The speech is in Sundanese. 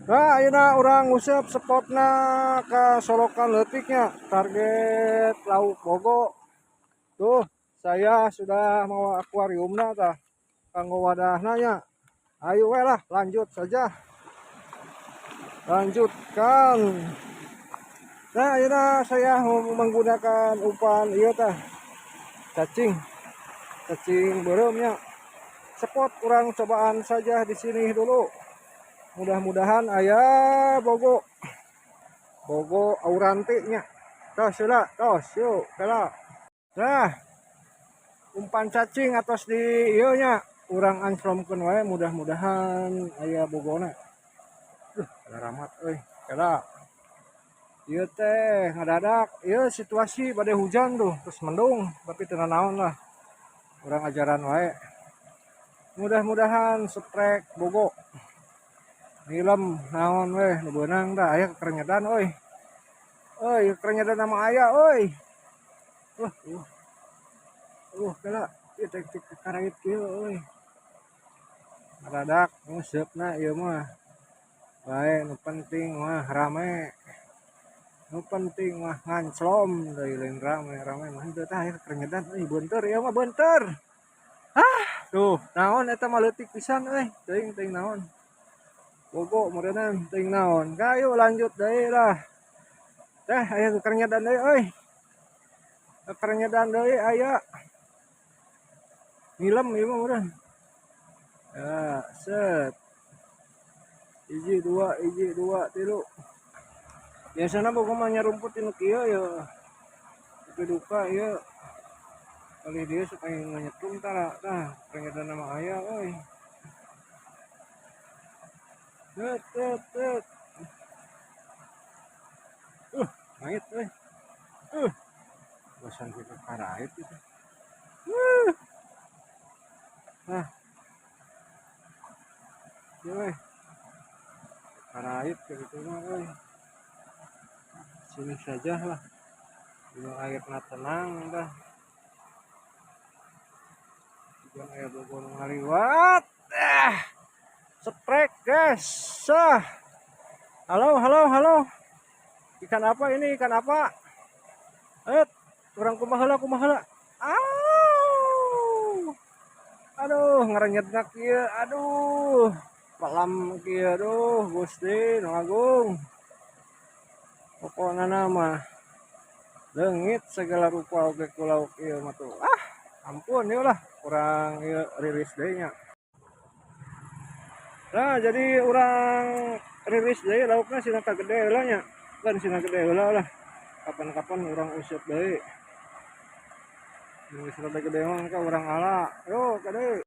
Nah, ayeuna urang nguseup spotna ka solokan leutiknya, target lauk bogo. Tuh, saya sudah mau akuariumna tah kanggo wadahna nya. Ayo we lah, lanjut saja. Lanjutkan. Nah, ayeuna saya mau menggunakan umpan ieu tah. Cacing. Cacing beureumnya. Spot urang cobaan saja di sini dulu. Mudah-mudahan aya bogo. Bogo auranti nya. Tos heula, tos yuk, kela. Nah, umpan cacing atos di ieu nya, urang anclomkeun wae, mudah-mudahan aya bogona. Ramat euy, kela. Ieu teh ngadadak, ieu situasi badai hujan tuh, terus mendung, tapi teu naon lah. Urang ajaran wae. Mudah-mudahan strike bogo. Nilem naon weh nu beunang dah, aya kerenyedan euy. Euy, kerenyedan nama aya euy. Wah, kela ieu teh karait kieu euy. Ngadadak nguseupna ieu mah. Bae, nu penting mah rame. Nu penting mah nganclom deui, lain rame, rame mah henteu. Tah, aya kerenyedan euy, beunteur ieu mah, beunteur. Ah, tuh, naon eta mah, leutik pisan euy, teuing teuing naon. Bogo meureunnan, teuing naon. Kayu lanjut deui lah. Teh aya kerenyedan deui euy. Kerenyedan deui aya. Ngilem ieu mah meureun. Ya, set. Hiji dua, hiji dua, tilu. Biasana bogo mah nyarumput tinu kieu ya. Tapi duka ieu. Kali dia suka nyetrum tara. Tah, kerenyedan mah aya euy. Set, set, set. Mait euy. Bosan kita karait itu. Nah. Ieu we. Karait gitu mah euy. Sini saja lah. Gunung airna tenang dah. Tujuan aya bogo nu ngaliwat. Ah. Strike, guys. Sah. Halo, halo, halo. Ikan apa ini? Ikan apa? Eh, urang kumaha heula, kumaha heula? Au. Aduh, ngarenyetna kieu. Aduh. Palam kieu, aduh, Gusti nu Agung. Pokokna mah leungit segala rupa oge ku lauk ieu mah tuh. Ah, ampun ieu lah, urang ieu rilis deui nya. Nah, jadi urang rilis deui laukna, sina gede heula nya. Kan sina gede heula lah. Kapan-kapan urang useup deui. Geus rada gede mah ka urang ala. Yo, kade.